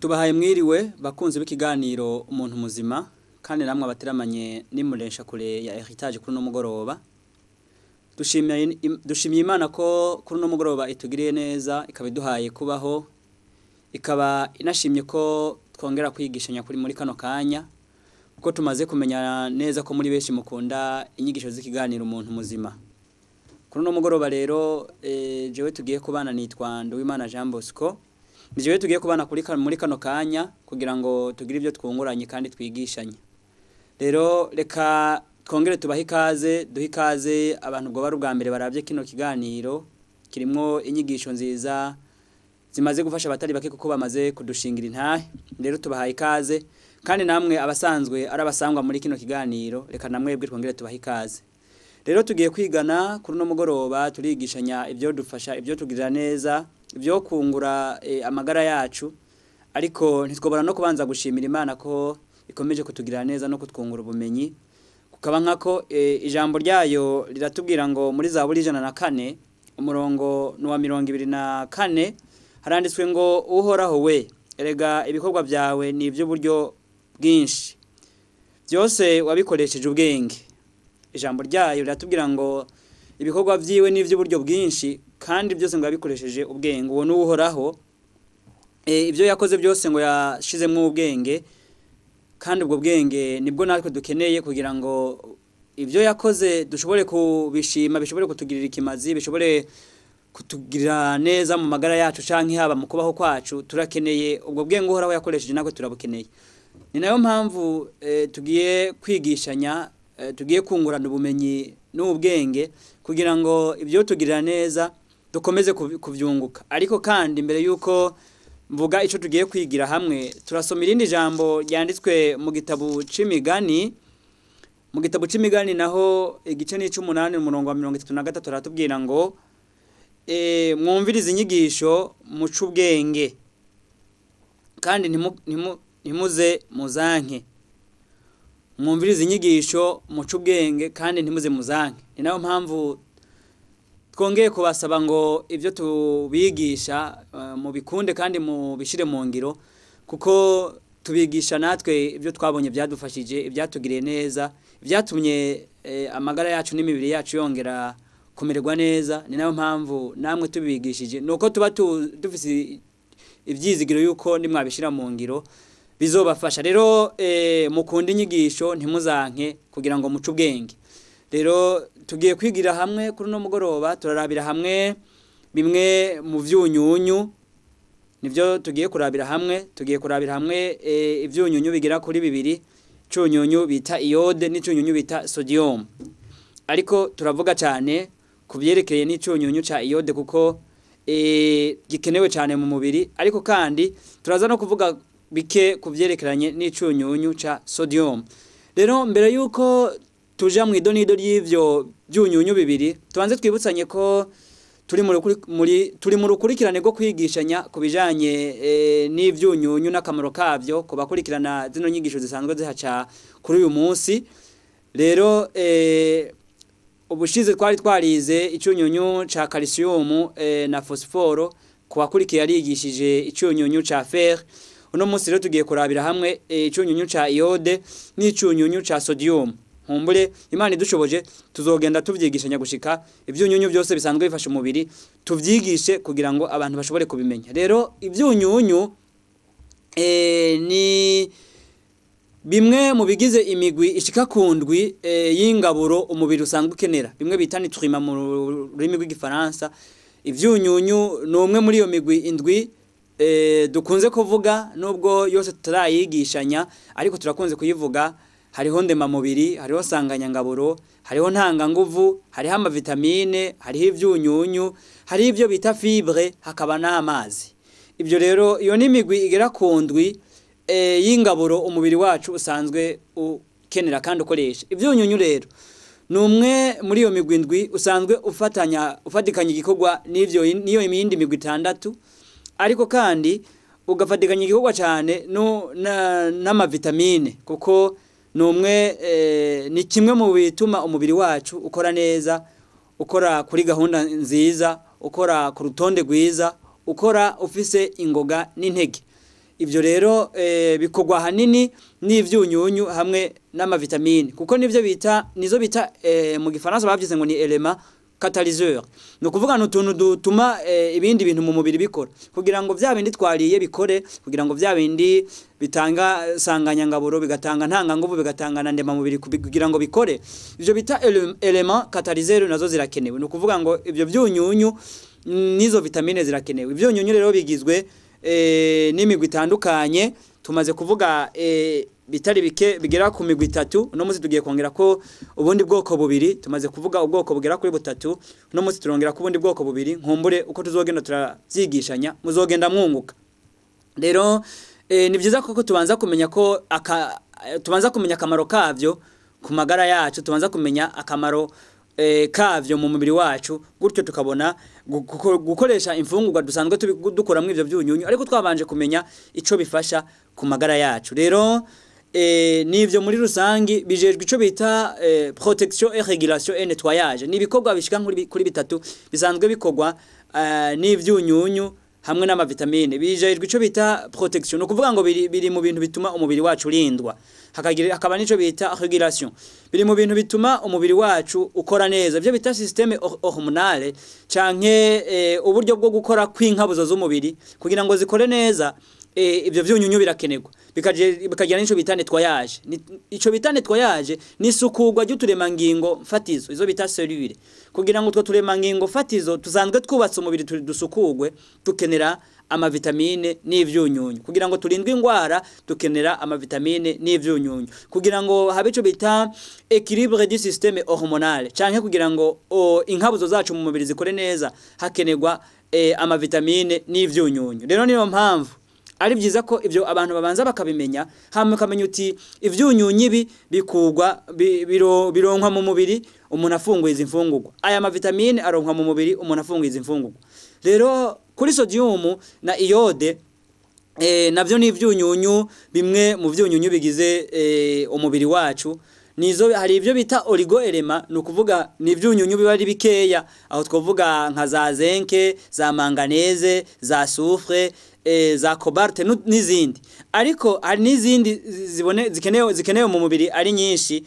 Tubahaye mwiriwe bakunzi b'ikiganiro umuntu muzima kandi namwe abateramanye n'imuresha kure ya Heritage kuri no mugoroba. Dushimiye Imana ko kuri no mugoroba itugiriye neza ikaba iduhaye kubaho, ikaba inashimye ko twongera kwigishanya kuri muri kano kanya, kuko tumaze kumenya neza ko muri benshi mukunda inyigisho z'ikiganiro umuntu muzima. Kuri no mugoroba rero jewe tugiye kubana nitwa Nduwimana Jean Bosco. Nijewe tugiye kubana kuri muri kano kanya kugira ngo tugire ibyo twunguranye kandi twigishanye. Rero reka twongere tubahe ikaze, duhe ikaze abantu bwo bari ubwa mbere baravye kino kiganiro kirimwo inyigisho nziza zimaze gufasha abatari bake kuko bamaze kudushingira intahe. Rero tubahaye ikaze kandi namwe abasanzwe ari abasangwa muri kino kiganiro, reka namwebwe twongere tubahe ikaze. Rero tugiye kwigana kuri no mugoroba, turigishanya ibyo dufasha, ibyo tugirira neza, ibyo kungura amagara yacu, ariko ntitwobora no kubanza gushimira Imana ko ikomeje kutugirira neza no kutwungura ubumenyi. Kukaba nkako ijambo ryayo riratubwira ngo muri Zaburi 104 umurongo wa 24 haranditswe ngo Uhoraho we, erega ibikorwa byawe ni iby'uburyo bwinshi, byose wabikoresheje ubwenge. Ijambo ryayo riratubwira ngo ibikorwa byiwe ni iby'uburyo bwinshi kandi byose ngo yabikoresheje ubwenge. Uwo n'Uhoraho, ibyo yakoze byose ngo yashizemo ubwenge, kandi ubwo bwenge nibwo natwe dukeneye kugira ngo ibyo yakoze dushobore kubishima, bishobore kutugirira ikimazi, bishobore kutugirira neza mu magara yacu canke haba mu kubaho kwacu. Turakeneye ubwo bwenge Uhoraho yakoresheje, natwe turabukeneye. Ni nayo mpamvu tugiye kwigishanya, tugiye kungurana ubumenyi n'ubwenge kugira ngo ibyo tugirira neza dukomeze kuvyunguka. Ariko kandi mbere yuko mvuga ico tugiye kwigira hamwe, turasoma irindi jambo ryanditswe mu gitabo c'imigani. Mu gitabo c'imigani naho igice ni 18 umurongo wa 33 aratubwira ngo mwumvirize inyigisho muce ubwenge kandi ntimuze muzanke. Mwumvirize inyigisho muce ubwenge kandi ntimuze muzanke. Ni nayo mpamvu twongeye kubasaba ngo ibyo tubigisha mubikunde kandi mubishire mu ngiro, kuko tubigisha natwe ibyo twabonye byadufashije, ibyatugiriye neza, ibyatumye amagara yacu n'imibiri yacu yongera kumererwa neza. Ni nayo mpamvu namwe tubigishije, nuko tuba dufise ibyizigiro yuko nimwabishira mu ngiro bizobafasha. Rero mukunde inyigisho ntimuzanke kugira ngo muce ubwenge. Rero tugiye kwigira hamwe kuri no mugoroba, turarabira hamwe bimwe mu vyunyunyu, nivyo tugiye kurabira hamwe. Tugiye kurabira hamwe ivyunyunyu bigira kuri bibiri, icunyunyu bita iode n'icunyunyu bita sodium. Ariko turavuga cyane kubyerekeye n'icunyunyu ca iode kuko gikenewe cyane mu mubiri, ariko kandi turaza no kuvuga bike kuvyerekeranye n'icunyunyu ca sodium. Rero mbere yuko tuja mu idonido ry'ivyo byunyunyu bibiri, tubanze twibutsanye ko turi mu rukurikirane rwo kwigishanya kubijanye n'ivyunyunyu n'akamaro kavyo ku bakurikirana zino nyigisho zisanzwe zihaca kuri uyu munsi. Rero ubushize twari twarize icunyunyu ca calcium na phosphore, ku bakurikiye yarigishije icunyunyu ca fer. Uno munsi rero tugiye kurabira hamwe icunyunyu ca iode n'icunyunyu ca sodium. Nkumbure Imana idushoboje tuzogenda tuvyigishanya gushika ivyunyunyu byose bisanzwe bifasha umubiri tuvyigishe kugira ngo abantu bashobore kubimenya. Rero ivyunyunyu ni bimwe mu bigize imigwi ishika kundwi y'ingaburo umubiri usanzwe ukenera, bimwe bita nitrima mu rurimi rw'igifaransa. Ivyunyunyu ni umwe muri iyo migwi indwi dukunze kuvuga, nubwo yose tutarayigishanya ariko turakunze kuyivuga. Hariho ndemamubiri, hariho sanganyangaburo, hariho ntanganguvu, hariho amavitamine, hariho ivyunyunyu, hariho ivyo bita fibre, hakaba n'amazi. Ibyo rero iyo ni imigwi igera ku ndwi y'ingaburo umubiri wacu usanzwe ukenera kandi ukoresha. Ivyunyunyu rero ni umwe muri iyo migwi indwi usanzwe ufatikanya igikorwa n'ivyo niyo yindi migwi itandatu, ariko kandi ugafatikanya igikorwa cyane n'amavitamine, kuko ni umwe ni kimwe mu bituma umubiri wacu ukora neza, Ukora kuri gahunda nziza, ukora ku rutonde rwiza, ukora ufise ingoga n'intege. Ibyo rero bikorwa ahanini n'ivyunyunyu hamwe n'amavitamine, kuko nivyo bita, nizo bita mu gifaransa bavyise ngo ni élément catalyseur. Ni ukuvuga ni utuntu dutuma ibindi bintu mu mubiri bikora, kugira ngo vya bindi twariye bikore, kugira ngo vya bindi bitanga sanganyangaburo, bigatanga ntanganguvu, bigatanga na ndemamubiri, kugira ngo bikore. Ivyo bita élément catalyseur nazo zirakenewe. Ni ukuvuga ngo ivyo vyunyunyu n'izo vitamine zirakenewe. Ivyunyunyu rero bigizwe n'imigwi itandukanye. Tumaze kuvuga bitari bike bigera ku migwi itatu. Uno munsi tugiye kongera ko ubundi bwoko bubiri. Tumaze kuvuga ubwoko bugera kuri butatu, uno munsi turongera ku bundi bwoko bubiri. Nkumbure uko tuzogenda turavyigishanya muzogenda mwunguka. Rero ni byiza koko tubanza kumenya ko tubanza kumenya akamaro kavyo ku magara yacu, tubanza kumenya akamaro kavyo mu mubiri wacu, gutyo tukabona gukoresha imfungurwa dusanzwe dukuramwo ivyo vyunyunyu, ariko twabanje kumenya ico bifasha ku magara yacu. Rero nivyo muri rusangi bijejwe ico bita protection et régulation et nettoyage. Ni ibikorwa bishika kuri bitatu bisanzwe bikorwa n'ivyunyunyu hamwe n'amavitamine. Bijejwe ico bita protection, ni ukuvuga ngo biri mu bintu bituma umubiri wacu urindwa. Hakagira hakaba n'ico bita régulation, biri mu bintu bituma umubiri wacu ukora neza, ivyo bita système hormonale canke uburyo bwo gukora kw'inkabuzo z'umubiri kugira ngo zikore neza. Ibyo vyunyunyu birakenerwa. Bikagira n'ico bita nettoyage. Ico bita nettoyage ni isukurwa ry'uturemangingo mfatizo, izo bita cellule. Kugira ngo utwo turemangingo fatizo tusanzwe twubatse umubiri dusukurwe, dukenera amavitamine n'ivyunyunyu. Kugira ngo turindwe ingwara, dukenera amavitamine n'ivyunyunyu. Kugira ngo habe ico bita équilibre du système hormonal canke kugira ngo inkabuzo zacu mu mubiri zikore neza, hakenerwa amavitamine n'ivyunyunyu. Rero niyo mpamvu ari byiza ko ibyo abantu babanza bakabimenya, hama ukamenya uti ivyunyunyu ibi bikugwa bironkwa mu mubiri umuntu afunguye izi mfungurwa, aya mavitamine aronkwa mu mubiri umuntu afunguye izi mfungurwa. Rero kuri sodium na iode, navyo ni ivyunyunyu, bimwe mu vyunyunyu bigize umubiri wacu. Nizo hari ibyo bita oligo-éléments, ni ukuvuga ni ivyunyunyu biba ari bikeya. Aho twavuga nka za zinc, za manganèse, za soufre, za cobalt n'izindi. Ariko hari n'izindi zibone zikenewe mu mubiri ari nyinshi,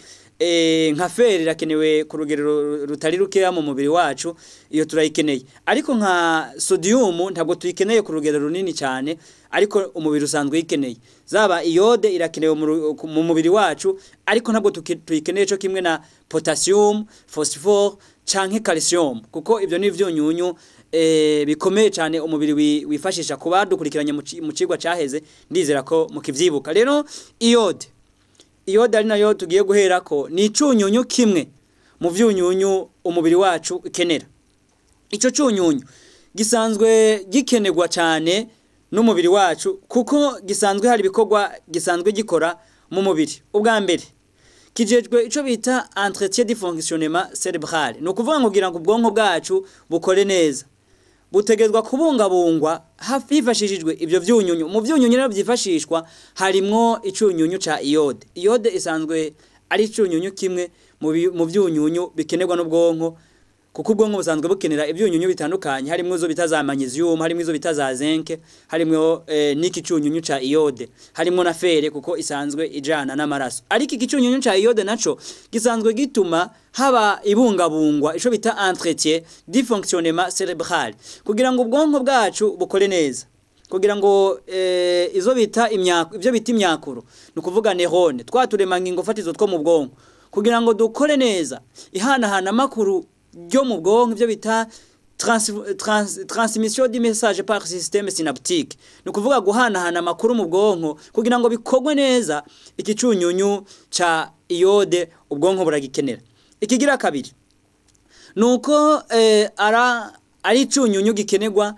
nka fer irakenewe ku rugero rutari rukeya mu mubiri wacu, iyo turayikeneye. Ariko nka sodium ntabwo tuyikeneye ku rugero runini cyane, ariko umubiri usanzwe uyikeneye. Zaba iode irakenewe mu mubiri wacu, ariko ntabwo tuyikeneye cyo kimwe na potassium, phosphore canke calcium, kuko ibyo ni ivyunyunyu bikomeye cyane umubiri wifashisha. Kuba dukurikiranye mu cigwa caheze, ndizera ko mukivyibuka. Rero iode ari nayo tugiye guherako, ni icunyunyu kimwe mu vyunyunyu umubiri wacu ukenera. Ico cunyunyu gisanzwe gikenerwa cyane n'umubiri wacu kuko gisanzwe hari ibikorwa gisanzwe gikora mu mubiri. Ubwa mbere, kijejwe ico bita entretien du fonctionnement cérébral. Ni ukuvuga ngo kugira ngo ubwonko bwacu bukore neza, butegerezwa kubungabungwa hifashishijwe ibyo vyunyunyu. Mu vyunyunyu rero byifashishwa harimwo icunyunyu ca iode. Iode isanzwe ari icunyunyu kimwe mu vyunyunyu bikenerwa n'ubwonko, kuko ubwonko busanzwe bukenera ivyunyunyu bitandukanye, harimwo izo bita za magnesium, harimwo izo bita za zinc, harimwo n'iki cunyunyu ca iode, harimwo na fer kuko isanzwe ijana n'amaraso. Ariko iki cunyunyu ca iode naco gisanzwe gituma haba ibungabungwa, ico bita entretien du fonctionnement cérébral, kugira ngo ubwonko bwacu bukore neza, kugira ngo izo bita imyakuro, ibyo bita imyakuro, ni ukuvuga neurone, twa turemangingo fatizo two mu bwonko, kugira ngo dukore neza, ihanahana amakuru ryo mu bwonko, ibyo bita transmission du message par système synaptique, ni ukuvuga guhanahana amakuru mu bwonko, kugira ngo bikorwe neza, iki cunyunyu ca iode ubwonko buragikenera. Ikigira kabiri nuko ari icunyunyu gikenerwa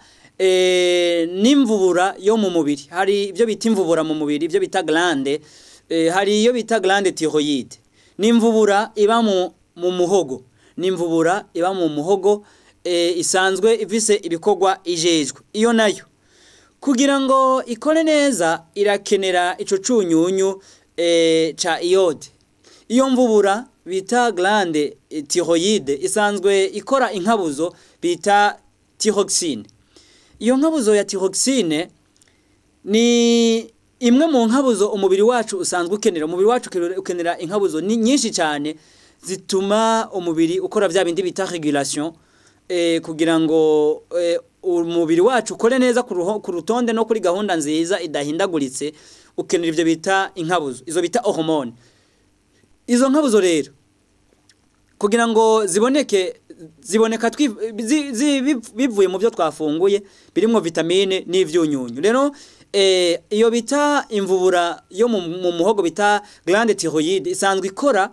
n'imvubura yo mu mubiri. Hari ibyo bita imvubura mu mubiri, ibyo bita glande. Hari iyo bita glande thyroïde, n'imvubura iba mu muhogo, n'imvubura iba mu muhogo isanzwe ifise ibikorwa ijejwe. Iyo nayo kugira ngo ikore neza irakenera ico cunyunyu ca iode. Iyo mvubura bita glande thyroïde isanzwe ikora inkabuzo bita thyroxine. Iyo nkabuzo ya thyroxine ni imwe mu nkabuzo umubiri wacu usanzwe ukenera. Umubiri wacu ukenera inkabuzo nyinshi cyane zituma umubiri ukora bya bindi bita regulation, kugira ngo umubiri wacu ukore neza ku rutonde no kuri gahunda nziza idahindaguritse. Ukenera ibyo bita inkabuzo, izo bita hormone. Izo nkabuzo rero kugira ngo ziboneke, ziboneka bivuye mu byo twafunguye birimo vitamine n'ivyunyunyu. Rero iyo bita imvubura yo mu muhogo bita glande thyroïde isanzwe ikora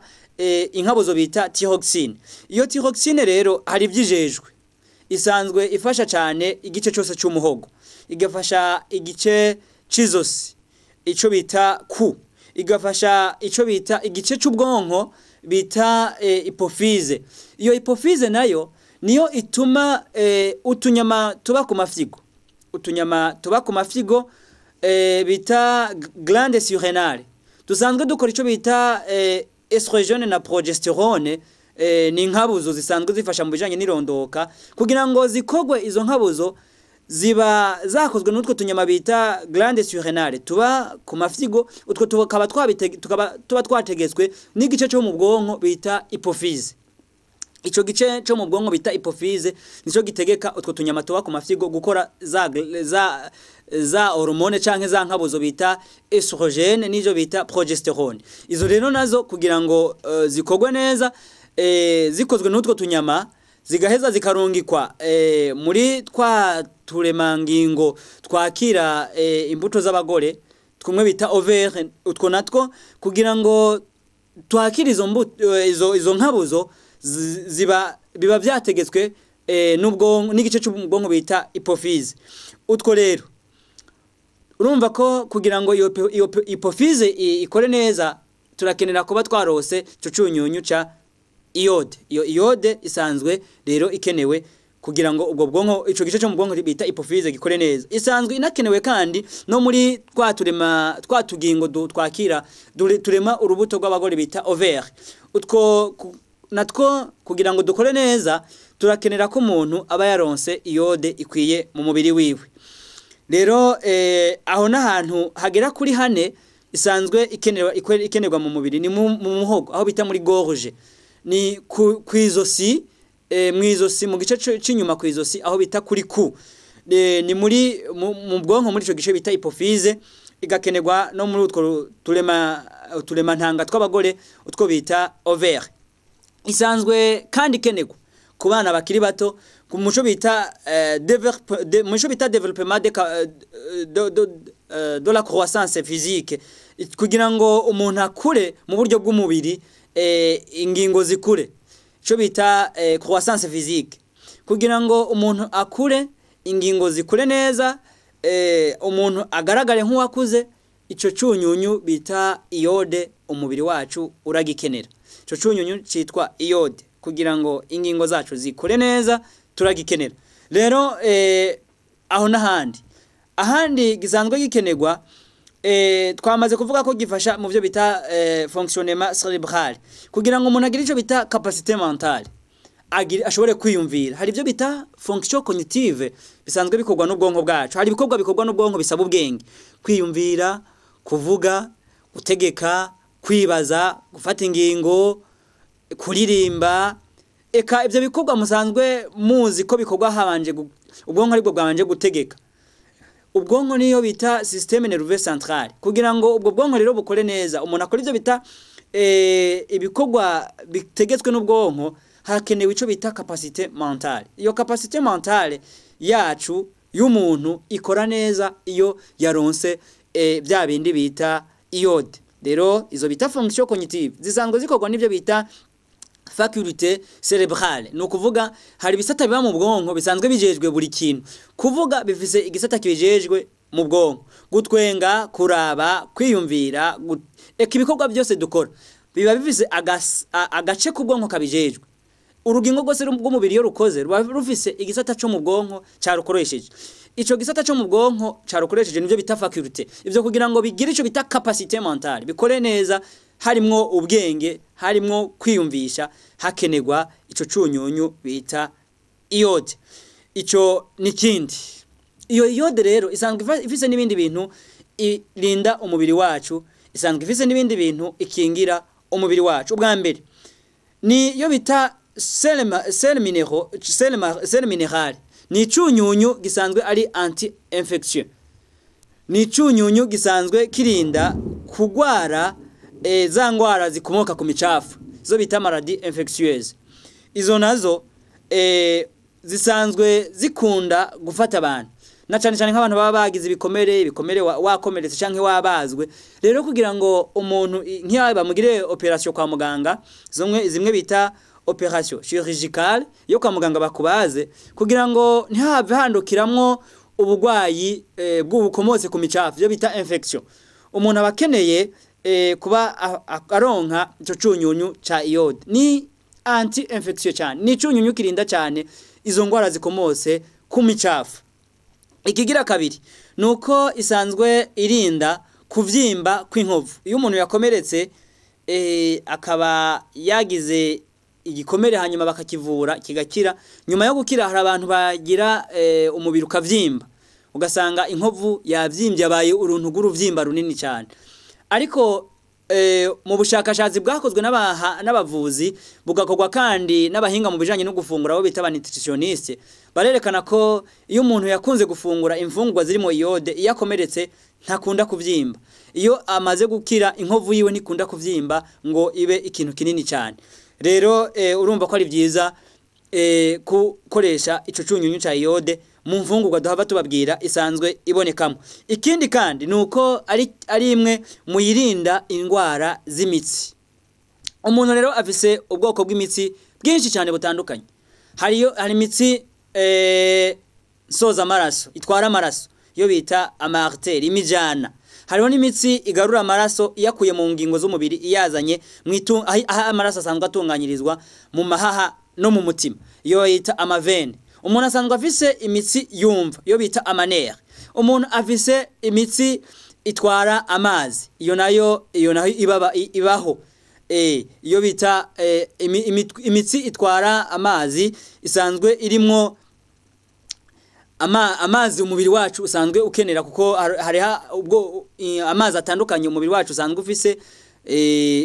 inkabuzo bita thyroxine. Iyo thyroxine rero hari ivyijejwe, isanzwe ifasha cyane igice cyose cy'umuhogo, igafasha igice c'izosi ico bita ku, igafasha ico bita igice cy'ubwonko bita hypophyse. Iyo hypophyse nayo niyo ituma utunyama tuba ku mafyigo, utunyama tuba ku mafyigo bita glande surrénale dusanzwe dukora ico bita estrogène na progesterone. Ni inkabuzo zisanzwe zifasha mu bijanye n'irondoka. Kugira ngo zikogwe, izo nkabuzo ziba zakozwe n'utwo tunyama bita glande surrénale tuba ku mafyigo, utwo tukaba tukaba tuba twategetswe n'igice cyo mu bwonko bita hypophyse. Ico gice cyo mu bwonko bita hypophyse nico gitegeka utwo tunyama tuba ku mafyigo gukora za hormone canke za nkabuzo bita estrogène n'izo bita progesterone. Izo rero nazo kugira ngo zikogwe neza, zikozwe n'utwo tunyama zigaheza zikarungikwa muri twa turemangingo twakira imbuto z'abagore twumwe bita ovaire, utwo natwo kugira ngo twakire izo mbuto, izo nkabuzo ziba biba byategetswe n'ubwonko, n'igice cy'ubwonko bita hypophyse. Utwo rero urumva ko kugira ngo iyo hypophyse ikore neza, turakenera kuba twarose ico cunyunyu ca iode. Iyo iode isanzwe rero ikenewe kugira ngo ubwo bwonko, ico gice cyo mu bwonko bita hypophyse gikore neza. Isanzwe inakenewe kandi no muri twa turema, twa tugingo twakira turema urubuto rw'abagore bita ovaire. Utwo natwo kugira ngo dukore neza, turakenera ko umuntu aba yaronse iode ikwiye mu mubiri wiwe. Rero aho n'ahantu hagera kuri hane isanzwe ikenerwa mu mubiri: ni mu muhogo aho bita muri gorge, ni ku kwizosi, mwizosi, mu gice c'inyuma kwizosi aho bita kuri ku, ni muri mu bwonko muri ico gice bita hypophyse, igakenerwa no muri utwo turema ntanga tw'abagore utwo bita ovaire. Isanzwe kandi ikenerwa ku bana bakiri bato ku muco bita muco bita développement de la croissance physique, kugira ngo umuntu akure mu buryo bw'umubiri, ingingo zikure, ico bita croissance physique. Kugira ngo umuntu akure, ingingo zikure neza, umuntu agaragare nk'uwakuze, ico cunyunyu bita iode umubiri wacu uragikenera. Ico cunyunyu citwa iode kugira ngo ingingo zacu zikure neza turagikenera. Rero aho n'ahandi ahandi gisanzwe gikenerwa, twamaze kuvuga ko gifasha mu byo bita fonctionnement cérébral, kugira ngo umuntu agire ico bita capacité mentale, ashobore kwiyumvira. Hari ibyo bita fonction cognitive bisanzwe bikorwa n'ubwonko bwacu. Hari ibikorwa bikorwa n'ubwonko bisaba ubwenge: kwiyumvira, kuvuga, gutegeka, kwibaza, gufata ingingo, kuririmba, eka ibyo bikorwa musanzwe muzi ko bikorwa habanje ubwonko aribwo bwabanje gutegeka. Ubwonko niyo bita système nerveux central. Kugira ngo ubwo bwonko rero bukore neza, umuntu akora ivyo bita ibikorwa bitegetswe n'ubwonko, hakenewe ico bita capacité mentale. Iyo capacité mentale yacu y'umuntu ikora neza iyo yaronse bya bindi bita iode. Rero izo bita fonction cognitive zisanzwe zikorwa n'ivyo bita faculté cérébrale. Ni ukuvuga hari ibisata biba mu bwonko bisanzwe bijejwe buri kintu. Kuvuga bifise igisata kibijejwe mu bwonko, gutwenga, kuraba, kwiyumvira, eka ibikorwa byose dukora biba bifise agace k'ubwonko kabijejwe. Urugingo rwose rw'umubiri iyo rukoze ruba rufise igisata cyo mu bwonko cyarukoresheje. Ico gisata cyo mu bwonko cyarukoresheje nivyo bita faculté. Ivyo kugira ngo bigire ico bita capacité mentale bikore neza. harimwo ubwenge, harimwo kwiyumvisha, hakenerwa ico cunyunyu bita iode. Ico nikindi. Iyo iode rero isanzwe ifise n'ibindi bintu irinda umubiri wacu, isanzwe ifise n'ibindi bintu ikingira umubiri wacu. Ubwa mbere ni yo bita sel mineral, ni icunyunyu gisanzwe ari anti infection, ni icunyunyu gisanzwe kirinda kugwara za ngwara zikomoka ku micafu, zo bita maladie infectieuse. Izo nazo zisanzwe zikunda gufata abantu, na cyane cyane nk'abantu baba bagize ibikomere wakomeretse canke wabazwe. Rero kugira ngo umuntu nk'iyo bamugire operation kwa muganga, zimwe bita operation chirurgicale yo kwa muganga bakubaze, kugira ngo ntihave handukiramwo ubugwayi bw'ubukomotse ku micafu, byo bita infection, umuntu abakeneye kuba aronka ico cunyunyu ca iode. Ni anti infection cyane, ni cunyunyu kirinda cyane izo ngwara zikomotse ku micafu. Ikigira kabiri nuko isanzwe irinda kuvyimba kw'inkovu. Iyo umuntu yakomeretse akaba yagize igikomere hanyuma bakakivura kigakira, nyuma yo gukira hari abantu bagira umubiri ukavyimba, ugasanga inkovu yavyimbye abaye uruntu rw'uruvyimba runini cyane. Ariko mu bushakashatsi bwakozwe n'abavuzi, bugakorwa kandi n'abahinga mu bijanye no gufungura abo bita nutritionniste, barerekana ko iyo umuntu yakunze gufungura imfungurwa zirimo iode, iyo akomeretse ntakunda kuvyimba, iyo amaze gukira inkovu yiwe ntikunda kuvyimba ngo ibe ikintu kinini cyane. Rero urumva ko ari byiza gukoresha ico cunyunyu ca iode mu mfungurwa duhava tubabwira isanzwe ibonekamo. Ikindi kandi nuko ari imwe muyirinda indwara z'imitsi. Umuntu rero afise ubwoko bw'imitsi bwinshi cyane butandukanye. Hari imitsi soza amaraso, itwara amaraso, iyo bita ama artère, imijana. Hariho n'imitsi igarura amaraso iyakuye mu ngingo z'umubiri iyazanye aho amaraso asanzwe atunganyirizwa mu mahaha no mu mutima, iyo bita amavene. Umuntu asanzwe afise imitsi yumva, iyo bita amanere. Umuntu afise imitsi itwara amazi, iyo nayo ibaho. Iyo bita imitsi itwara amazi isanzwe irimwo amazi umubiri wacu usanzwe ukenera, kuko hariha ubwo amazi atandukanye umubiri wacu usanzwe ufise.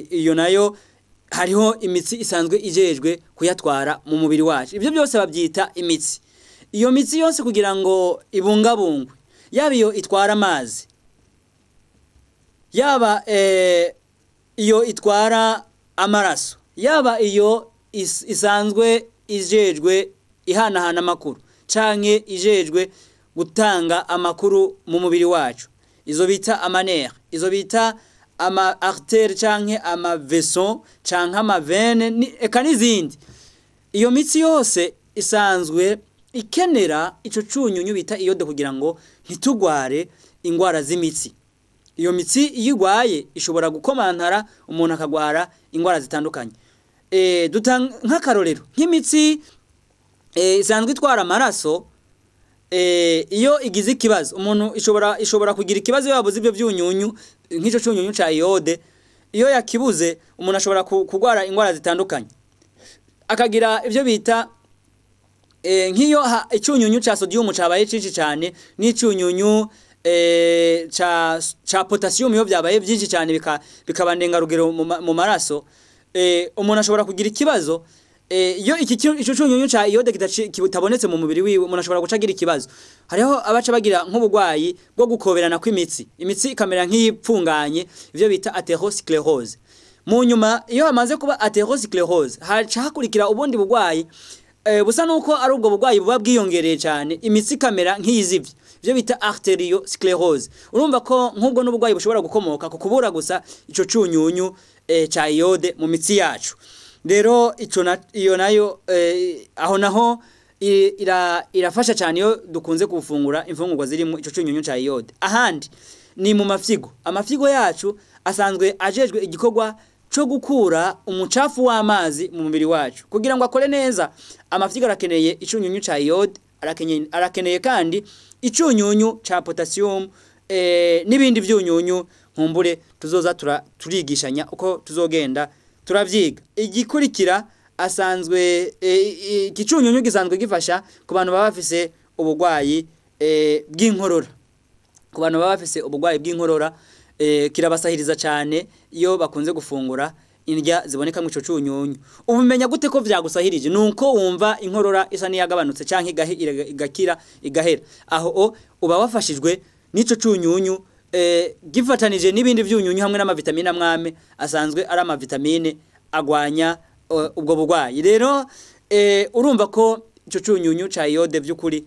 Iyo nayo hariho imitsi isanzwe ijejwe kuyatwara mu mubiri wacu. Ibyo byose babyita imitsi. Iyo mitsi yose kugira ngo ibungabungwe, yaba iyo itwara amazi, yaba iyo itwara amaraso, yaba iyo isanzwe ijejwe ihanahana amakuru canke ijejwe gutanga amakuru mu mubiri wacu, izo bita amanere, izo bita ama artère canke ama vaisseau canke ama veine, eka n'izindi. Iyo mitsi yose isanzwe ikenera ico cunyunyu bita iode kugira ngo ntitugware ingwara z'imitsi. Iyo mitsi iyo igwaye ishobora gukomantara umuntu akagwara ingwara zitandukanye. Dutanga nk'akarorero nk'imitsi isanzwe itwara amaraso, iyo igize ikibazo umuntu ishobora kugira ikibazo yabuze ibyo byunyunyu nk'ico cunyunyu ca iode. Iyo yakibuze umuntu ashobora kugwara ingwara zitandukanye, akagira ibyo bita nk'iyo icunyunyu ca sodium cabaye cinshi cyane n'icunyunyu ca potassium, iyo byabaye byinshi cyane bikaba ndengarugero mu maraso, umuntu ashobora kugira ikibazo. Iyo ico cunyunyu ca iode kitabonetse mu mubiri wiwe, umuntu ashobora guca agira ikibazo. Hariho abaca bagira nk'ubugwayi bwo gukoberana kw'imitsi, imitsi ikamera nk'iyipfunganye, ivyo bita atherosclerose. Mu nyuma iyo hamaze kuba atherosclerose haca hakurikira ubundi bugwayi busa nuko ari ubwo bugwayi buba bwiyongereye cyane, imitsi ikamera nk'iyizivye, ivyo bita arteriosclerose. Urumva ko nk'ubwo n'ubugwayi bushobora gukomoka ku kubura gusa ico cunyunyu ca iode mu mitsi yacu. Rero iyo nayo aho naho irafasha cyane iyo dukunze gufungura imfungurwa zirimo ico cunyunyu ca iode. Ahandi ni mu mafyigo. Amafyigo yacu asanzwe ajejwe igikorwa cyo gukura umucafu w'amazi mu mubiri wacu. Kugira ngo akore neza, amafyigo arakeneye icunyunyu ca iode, arakeneye kandi icunyunyu ca potassium n'ibindi vyunyunyu Nkumbure tuzoza turigishanya uko tuzogenda turavyiga. Igikurikira asanzwe igicunyunyu gisanzwe gifasha ku bantu baba bafise ubugwayi bw'inkorora. Ku bantu baba bafise ubugwayi bw'inkorora kirabasahiriza cyane iyo bakunze gufungura indya ziboneka mu ico cunyunyu. Ubumenya gute ko vyagusahirije? Nuko wumva inkorora isa niyagabanutse canke igakira igahera. Aho uba wafashijwe n'ico cunyunyu gifatanije n'ibindi vyunyunyu hamwe n'amavitamine amwame asanzwe ari amavitamine agwanya ubwo bugwayi. Rero urumva ko ico cunyunyu ca iode vy'ukuri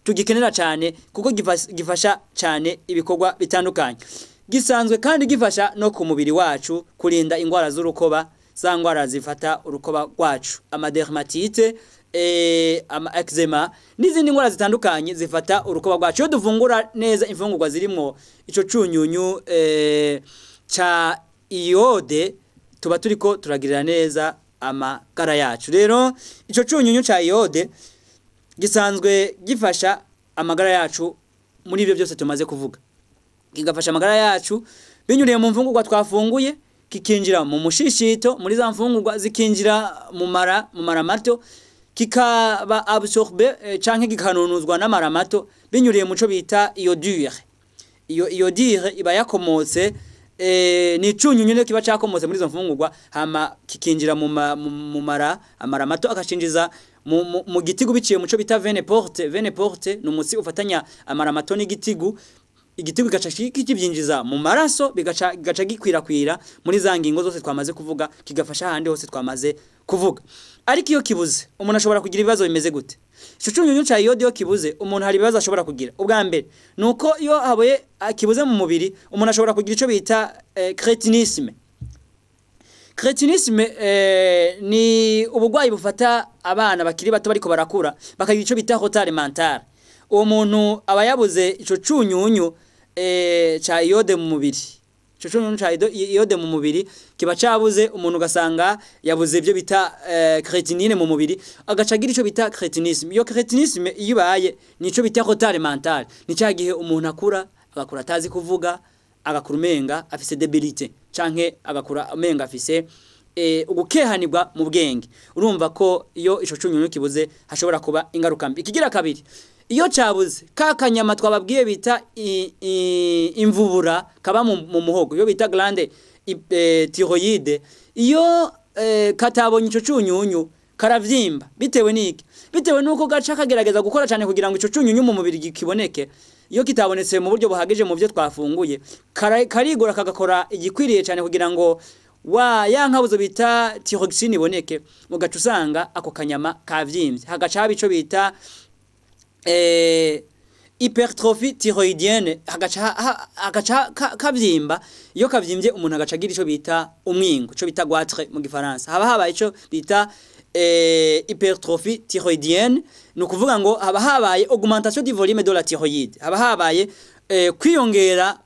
tugikenera cyane, kuko gifasha cyane ibikorwa bitandukanye. Gisanzwe kandi gifasha no ku mubiri wacu kurinda ingwara z'urukoba, za ngwara zifata urukoba rwacu, amadermatite, ama eczema n'izindi ngwara zitandukanye zifata urukoba rwacu. Iyo dufungura neza imfungurwa zirimwo ico cunyunyu ca iode, tuba turiko turagirira neza amagara yacu. Rero ico cunyunyu ca iode gisanzwe gifasha amagara yacu muri ibyo byose tumaze kuvuga. Kigafasha amagara yacu binyuriye mu mfungurwa twafunguye, kikinjira mu mushishito muri za mfungurwa, zikinjira mu mara mato, kikaba absorbe canke kikanunuzwa n'amara mato binyuriye mu co bita iodure. Iyo iodure iba yakomotse ni icunyunyu niyo kiba cakomotse muri izo mfungurwa, hama kikinjira mu mara, amara mato akacinjiza mu gitigu biciye mu co bita veine porte. Veine porte ni umutsi ufatanya amara mato n'igitigu. Igitigu kigaca kikivyinjiza mu maraso, bigaca gikwirakwira muri za ngingo zose twamaze kuvuga, kigafasha ahandi hose twamaze kuvuga. Ariko iyo kibuze, umuntu ashobora kugira ibibazo bimeze gute? Ico cunyunyu ca iode iyo kibuze, umuntu hari ibibazo ashobora kugira. Ubwa mbere nuko iyo haboye kibuze mu mubiri, umuntu ashobora kugira ico bita crétinisme. Crétinisme ni ubugwayi bufata abana bakiri bato bariko barakura, bakagira ico bita retard mental. Uwo muntu aba yabuze ico cunyunyu ca iode mu mubiri. Ico cunyunyu ca iode mu mubiri kiba cabuze, umuntu ugasanga yabuze ibyo bita créatinine mu mubiri, agaca agira ico bita crétinisme. Iyo crétinisme iyo ibaye, nico bita retard mental. Ni ca gihe umuntu akura, agakura atazi kuvuga, agakura umenga afise debilité, canke agakura umenga afise ugukehanirwa mu bwenge. Urumva ko iyo ico cunyunyu kibuze hashobora kuba ingaruka mbi. Ikigira kabiri, iyo cabuze, ka kanyama twababwiye bita imvubura kaba mu muhogo, iyo bita glande thyroïde, iyo katabonye ico cunyunyu karavyimba. Bitewe n'iki? Bitewe nuko gaca kagerageza gukora cyane kugira ngo ico cunyunyu mu mubiri kiboneke. Iyo kitabonetse mu buryo buhagije mu byo twafunguye, karigora kagakora igikwiriye cyane kugira ngo wa ya nkabuzo bita thyroxine iboneke, ugaca usanga ako kanyama kavyimbye, hagaca haba ico bita hypertrophie thyroïdienne, hagaca kavyimba. Iyo kavyimbye, umuntu agaca agira ico bita umwingo, ico bita goitre mu gifaransa. Haba habaye ico bita hypertrophie thyroïdienne, ni ukuvuga ngo haba habaye augmentation du volume de la thyroïde, haba habaye kwiyongera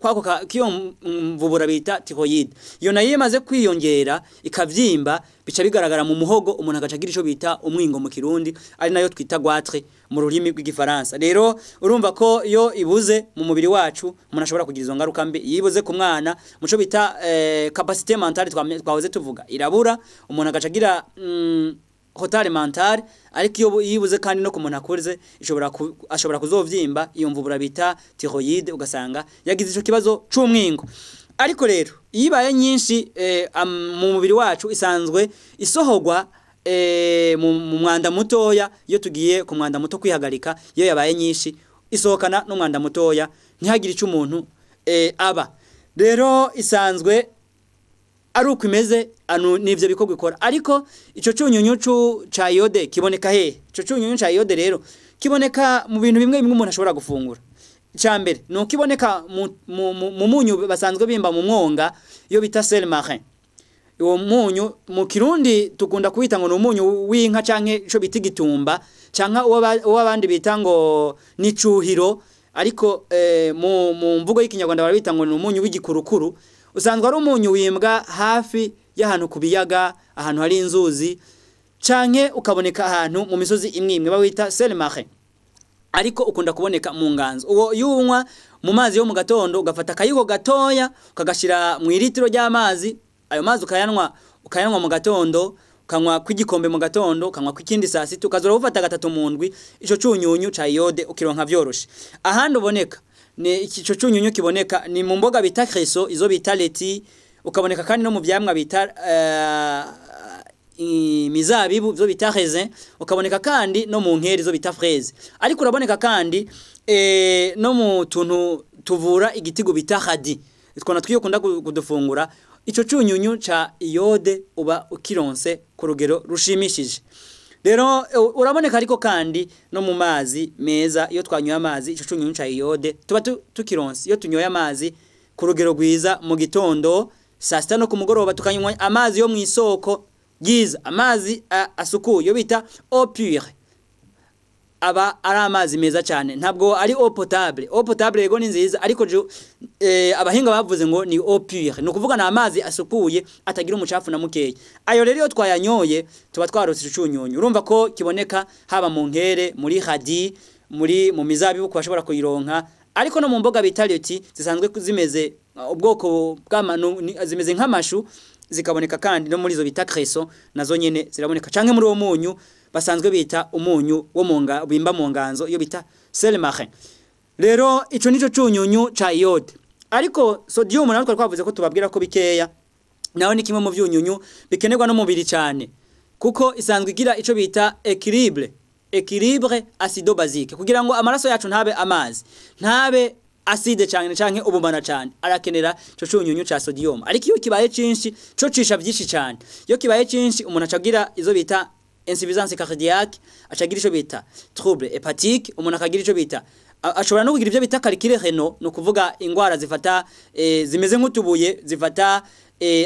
kwako kiyo mvubura bita thyroïde. Iyo nayo imaze kwiyongera ikavyimba, bica bigaragara mu muhogo, umuntu agaca agira ico bita umwingo mu Kirundi, ari nayo twita goitre mu rurimi rw'igifaransa. Rero urumva ko iyo ibuze mu mubiri wacu, umuntu ashobora kugira izo ngaruka mbi. Iyo ibuze ku mwana, muco bita capacité mentale twahoze tuvuga irabura, umuntu agaca agira retard mental. Ariko iyo yibuze kandi no ku muntu akuze, ashobora kuzovyimba iyo mvubura bita thyroïde, ugasanga yagize ico kibazo c'umwingo. Ariko rero iyo ibaye nyinshi mu mubiri wacu, isanzwe isohorwa mu mwanda mutoya. Iyo tugiye ku mwanda muto kwihagarika, iyo yabaye nyinshi isohokana n'umwanda mutoya, ntihagire ico umuntu aba. Rero isanzwe ari uko imeze, anu nivyo bikorwa ikora. Ariko ico cunyunyu ca iode kiboneka hehe? Ico cunyunyu ca iode rero kiboneka mu bintu bimwe bimwe umuntu ashobora gufungura. Icya mbere ni uko iboneka mu munyu basanzwe bimba mu mwonga, iyo bita sel marin. Uwo munyu mu Kirundi tukunda kuwita ngo ni umunyu w'inka, canke ico bita igitumba, canke uwo abandi bita ngo ni cuhiro, ariko mu mvugo y'Ikinyarwanda barabita ngo ni umunyu w'igikurukuru. Usanzwe ari umunyu wimbwa hafi y'ahantu ku biyaga, ahantu hari inzuzi, canke ukaboneka ahantu mu misozi imwe imwe, bawita sel marin. Ariko ukunda kuboneka mu nganzo. Uwo iyo unywa mu mazi yo mu gatondo, ugafata akayiko gatoya ukagashira mu iritiro ry'amazi, ayo mazi ukayanywa mu gatondo, ukanywa kw'igikombe mu gatondo, ukanywa kw'ikindi saa sita, ukazora ufata gatatu mu ndwi, ico cunyunyu ca iode ukironka vyoroshe. Ahandi uboneka ni ico cunyunyu kiboneka ni mu mboga bita creso, izo bita leti, ukaboneka kandi no mu vyamwa bita imizabibu zo bita raisin, ukaboneka kandi no mu nkeri zo bita fraise. Ariko uraboneka kandi no mu tuntu tuvura igitigu bita hadi, twona twiyo kunda kudufungura. Ico cunyunyu ca iode uba ukironse ku rugero rushimishije. Rero uraboneka ariko kandi no mu mazi meza. Iyo twanyoye amazi, ico cunyunyu ca iode tuba tukironse. Iyo tunyoye amazi ku rugero rwiza mu gitondo, saa sita no ku mugoroba, tukanywa amazi yo mu isoko ryiza, amazi asukuye yo bita eau pure, aba ari amazi meza cyane. Ntabwo ari eau potable. Eau potable yego ni nziza, ariko abahinga bavuze ngo ni eau pure, ni ukuvuga ni amazi asukuye atagira umucafu na mukeya. Ayo rero iyo twayanyoye tuba twarose icunyunyu. Urumva ko kiboneka haba mu nkere, muri hadi, muri mu mizabibu ku bashobora kuyironka, ariko no mu mboga bita leti zisanzwe zimeze ubwoko bw'amanu zimeze nk'amashu, zikaboneka kandi no muri izo bita creso, nazo nyene ziraboneka, canke muri uwo munyu basanzwe bita umunyu wo munga bimba mu nganzo, iyo bita sel marin. Rero ico nico cunyunyu ca iode. Ariko sodium natwe twavuze ko tubabwira ko bikeya, naho ni kimwe mu vyunyunyu bikenerwa n'umubiri cyane, kuko isanzwe igira ico bita équilibre acido basique, kugira ngo amaraso yacu ntabe amazi, ntabe acide cyane canke ubumana cyane, arakenera ico cunyunyu ca sodium. Ariko iyo kibaye cinshi co cisha vyinshi cyane. Iyo kibaye cinshi umuntu acagira izo bita insuffisance cardiaque, acagira ico bita trouble hépatique, umuntu akagira ico bita ashobora no kugira ivyo bita calcul rénal, no kuvuga ingwara zifata zimeze nk'utubuye zifata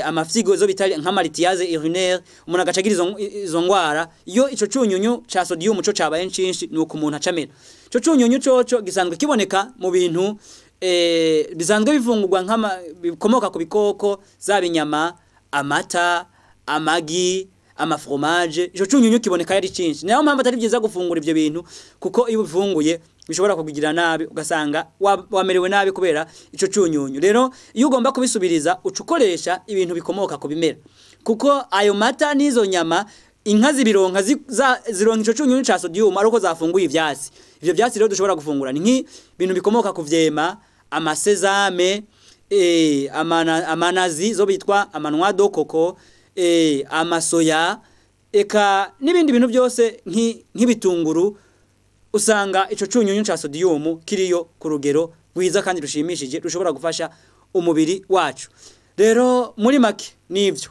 amafyigo, zo bita nk'amalitiase urinaire, umuntu agacagira izo ngwara. Iyo ico cunyunyu ca sodium co cabaye cinshi, nuko umuntu acamera. Ico cunyunyu coco gisanzwe kiboneka mu bintu bisanzwe bifungurwa nk'ama bikomoka ku bikoko, zaba inyama, amata, amagi, amafromage. Ico cunyunyu kiboneka yari cinshi. Nayo mpamvu atari byiza gufungura ivyo bintu, kuko iyo ubifunguye bishobora kukugira nabi, ugasanga wamerewe nabi kubera ico cunyunyu. Rero iyo ugomba kubisubiriza uca ukoresha ibintu bikomoka ku bimera, kuko ayo mata n'izo nyama inka zibironka zironka ico cunyunyu ca sodium ariko zafunguye ivyatsi. Ivyo vyatsi rero dushobora gufungura ni nk'ibintu bikomoka ku vyema, amasezame, amanazi zo bitwa amanwa do coco, amasoya, eka n'ibindi bintu byose nk'ibitunguru. Usanga ico cunyunyu ca sodium kiriyo ku rugero rwiza kandi rushimishije, rushobora gufasha umubiri wacu. Rero muri make nivyo,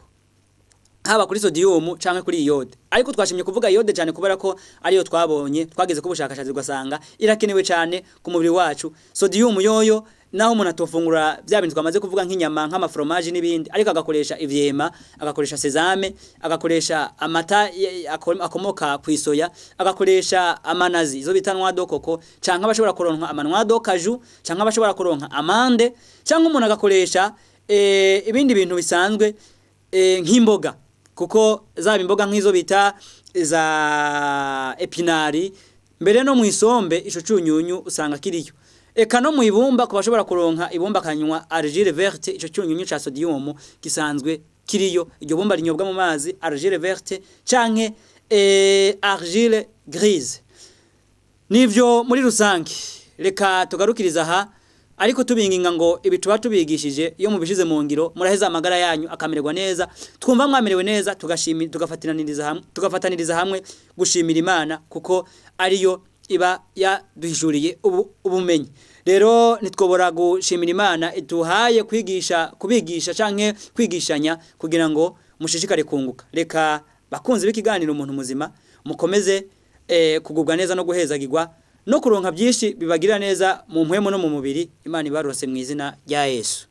haba kuri sodium canke kuri iode. Ariko twashimye kuvuga iode cyane kubera ko ariyo twabonye twageze ku bushakashatsi ugasanga irakenewe cyane ku mubiri wacu. Sodium yoyo naho umuntu atofungura bya bintu twamaze kuvuga nk'inyama, nk'amafromage n'ibindi, ariko agakoresha ivyema, agakoresha sezame, agakoresha amata akomoka ku isoya, agakoresha amanazi izo bita noix de coco, canke abashobora kuronka amanwa de cajou, canke abashobora kuronka amande, canke umuntu agakoresha ibindi bintu bisanzwe nk'imboga, kuko zaba imboga nk'izo bita za epinari, mbere no mu isombe ico cunyunyu usanga kiriyo, eka no mu ibumba ku bashobora kuronka ibumba kanywa argile verte, ico cunyunyu ca sodium gisanzwe kiriyo. Iryo bumba rinyobwa mu mazi, argile verte canke argile grise. Nivyo muri rusange. Reka tugarukiriza aha, ariko tubinginga ngo ibi tuba tubigishije iyo mubishize mu ngiro muraheza amagara yanyu akamererwa neza. Twumva mwamerewe neza, tugashimira, tugafataniriza hamwe gushimira Imana, kuko ariyo iba yaduhishuriye ubumenyi. Rero nitwobora gushimira Imana iduhaye kwigisha, kubigisha canke kwigishanya kugira ngo mushishikare kunguka. Reka bakunze b'ikiganiro Umuntu Muzima, mukomeze kugubwa neza no guhezagirwa no kuronka byinshi bibagira neza mu mpwemu no mu mubiri. Imana ibarose mu izina rya Yesu.